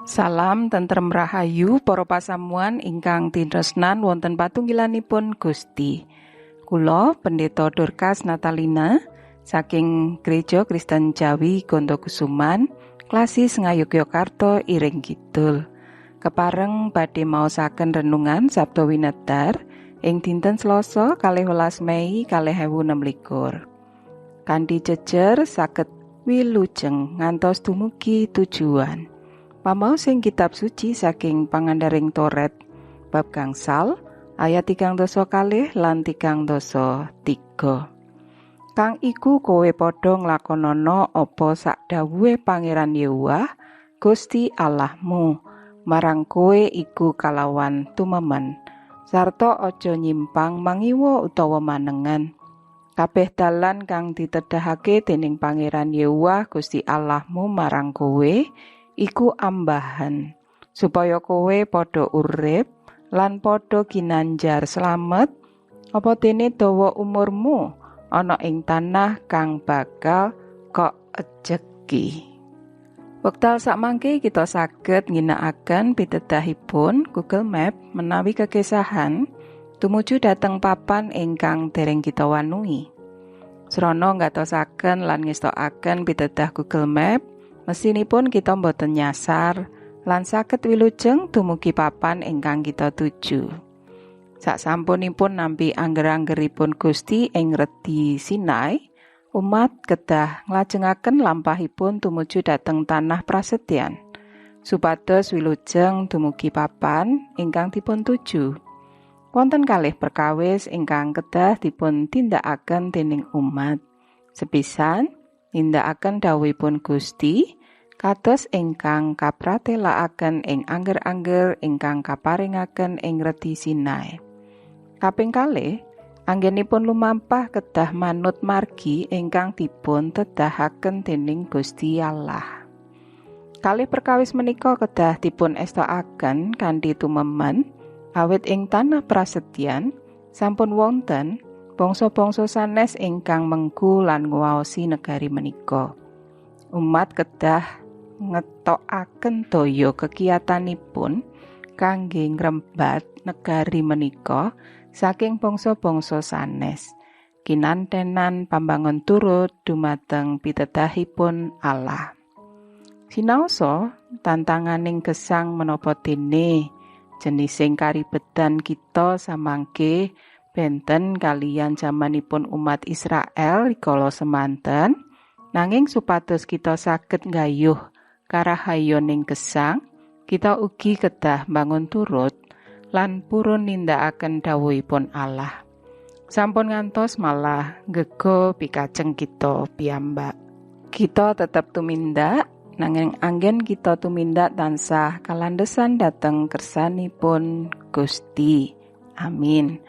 Salam tentrem rahayu para pasamuan ingkang tinresnan wonten patunggilanipun Gusti. Kula Pendeta Dorcas Natalina saking Gereja Kristen Jawi Gondokusuman, Klasis Ngayogyakarta Iring Kidul. Kepareng badhe maosaken renungan Sabda Winedar ing dinten Selasa 12 Mei 2026. Kanthi jejer saged wilujeng ngantos dumugi tujuan. Pamaos ing kitab suci saking Pangandaring Toret bab gangsal ayat 32 lan 33. Kang iku kowe padha nglakonana apa sak dawuhe Pangeran Yehuwa Gusti Allahmu marang kowe iku kalawan tumemen sarta aja nyimpang mangiwa utawa manengen. Kabeh dalan kang ditedhahake dening Pangeran Yehuwa Gusti Allahmu marang kowe iku ambahan supaya kowe padha urip lan padha ginanjar slamet apa dene dawa umurmu ana ing tanah kang bakal kok ejeki. Wekdal sakmangke kita saged ngginakaken pitedahipun Google Map menawi kekesahan tumuju dhateng papan ingkang dereng kita wanuhi. Srana nggatosaken lan ngestokaken pitedah Google Map, mesinipun kita boten nyasar lan saged wilujeng dumugi papan ingkang kita tuju. Sasampunipun nampi angger-anggeripun Gusti ing Redi Sinai, umat kedah nglajengaken lampahipun tumuju dhateng tanah prasetyan supados wilujeng dumugi papan ingkang dipun tuju. Wonten kalih perkawis ingkang kedah dipun tindakaken dening umat. Sepisan, nindakaken dawuhipun Gusti kados ingkang kapratelakaken ing angger-angger ingkang kaparingaken ing Redi Sinai. Kaping kalih, anggenipun lumampah kedah manut margi ingkang dipun tedahaken dening Gusti Allah. Kalih perkawis menika kedah dipun estokaken kanthi tumemen awit ing tanah prasetyan sampun wonten bangsa-bangsa sanes ingkang mengku lan nguwaosi negari menika. Umat kedah ngetokaken daya kekiyatanipun kangge ngrembat negari menika saking bangsa-bangsa sanes. Kinantenan pambangun turut dumateng pitedahipun Allah. Sinaosa tantanganing gesang menapa dene jenising karibedan kita samangke benten kaliyan jamanipun umat Israel rikala semanten, nanging supados kita saged nggayuh karahayoning gesang, kita ugi kedah mbangun turut lan purun nindakaken dawuhipun Allah. Sampun ngantos malah ngego pikajeng kita piyambak. Kita tetep tumindak, nanging anggen kita tumindak tansah kalandesan dhateng kersanipun Gusti. Amin.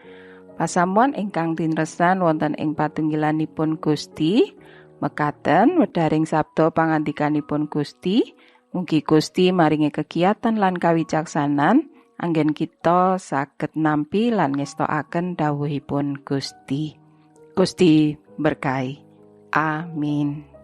Pasamuan ingkang tinresan wonten ing patunggilanipun Gusti, mekaten wedharing sabda pangandikanipun Gusti, mugi Gusti maringi kegiatan lan kawicaksanan anggen kita saged nampi lan ngestokaken dawuhipun Gusti. Gusti berkahi. Amin.